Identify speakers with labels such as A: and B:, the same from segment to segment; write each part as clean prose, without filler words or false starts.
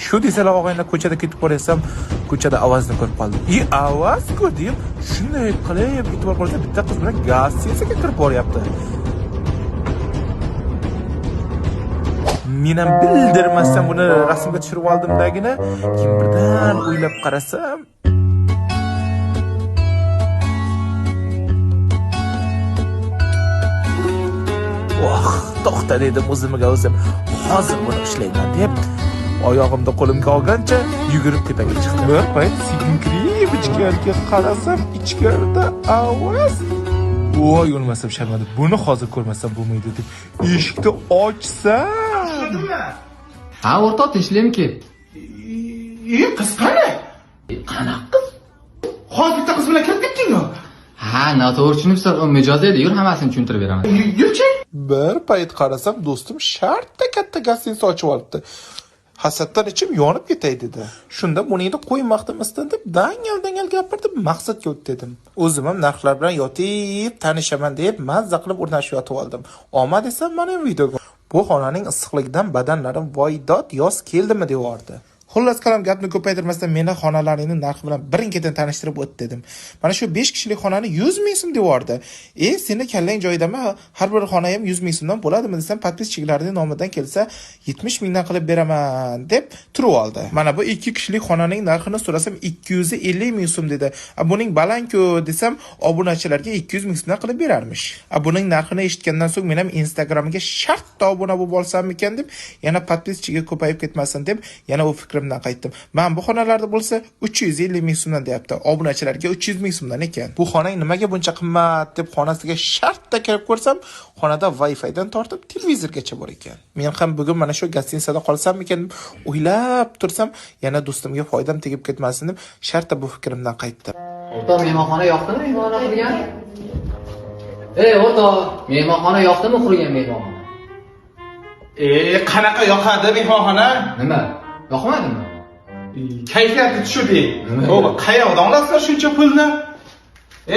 A: Shu desalar, og'ayni, ko'chada ketib borayotsam, ko'chada Avazni ko'rib qoldim. "I, Avaz-ku", deb shunday qilib e'tibor qilsam, bitta qiz bilan гостиница ga kirib boryapti. Men ham bildirmasdan buni rasmga tushirib oldimdagina, keyin birdan o'ylab qarasam, "Voh, to'xta", dedim o'zimga o'zim. "Hozir buni ushlayman", deb oyog'imni qo'limga olgancha yugurib tepaga chiqdim. Bir payt sekin kirib ichkariga qarasam, ichkarida Avaz. Voy, o'lmasam sharmanda, buni hozir ko'rmasam bo'lmaydi deb eshikni ochsam,
B: Ha, o'rtoq, tinchlikmi?
C: E, qiz qani?
B: Qanaqa qiz?
C: Hozir bitta qiz bilan kirib ketding-ku.
B: Ha, noto'g'ri tushunibsan, u mijoz edi, yur, hammasini tushuntirib beraman.
C: Yurchi.
A: Bir payt qarasam, do'stim shartta katta гостиница ochib olibdi. Hasaddan ichim yonib ketay dedi. Shunda buningni qo'ymaqdimisdan deb dangal dangal gapirdim, maqsadga o't dedim. O'zim ham narxlar bilan yotib tanishaman deb mazza qilib o'rnashib yotib oldim. Omad esa mana videoga. Bu xonaning issiqligidan badanlarim voydod, yoz keldimi deyordi. Xullas kalom, gapni ko'paytirmasdan meni xonalaringni narxi bilan birin-ketin tanishtirib o't dedim. Mana shu 5 kishilik xonani 100 ming so'm deyordi. "E, seni kallang joyidami? Har bir xona ham 100 ming so'mdan bo'ladimi?" desam, "Подписчик larning nomidan kelsa 70 mingdan qilib beraman", deb turib oldi. Mana bu 2 kishilik xonaning narxini so'rasam, 250 ming so'm dedi. "A, buning baland-ku", desam, obunachilarga 200 ming so'mdan qilib berarmish. A, buning narxini eshitgandan so'ng men ham Instagramga shartta obuna bo'lib olsammikan deb, yana подписчик i ko'payib ketmasin deb, yana u fikrimdan qaytdim. "Mana bu xonalarda bo'lsa 350 ming so'mdan", deyapti. Obunachilarga 300 ming so'mdan ekan. "Bu xonang nimaga buncha qimmat?" deb xonasiga shartta kirib ko'rsam, xonada Wi-Fi'dan tortib televizorgacha bor ekan. Men ham bugun mana shu гостиница da qolsammikan deb o'ylab tursam, yana do'stimga foydam tegib ketmasin deb shartta bu fikrimdan qaytdim.
B: O'rtoq, mehmonxona yoqdimi, mehmonxona qurgan? Ey, o'rtoq, mehmonxona yoqdimi, qurgan mehmonxona?
C: E, qanaqa yoqadi mehmonxona?
B: Nima? Yoqmadimi?
C: Kayfiyati tushirdik.
B: Nima?
C: To'g'ri, qayoqdan olasizlar shuncha pulni?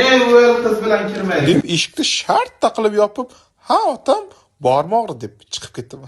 C: Ey, u qiz bilan kirmaydi.
A: Deb eshikni shartta qilib yopib, "Ha, otam, bormog'ri", deb chiqib ketdim.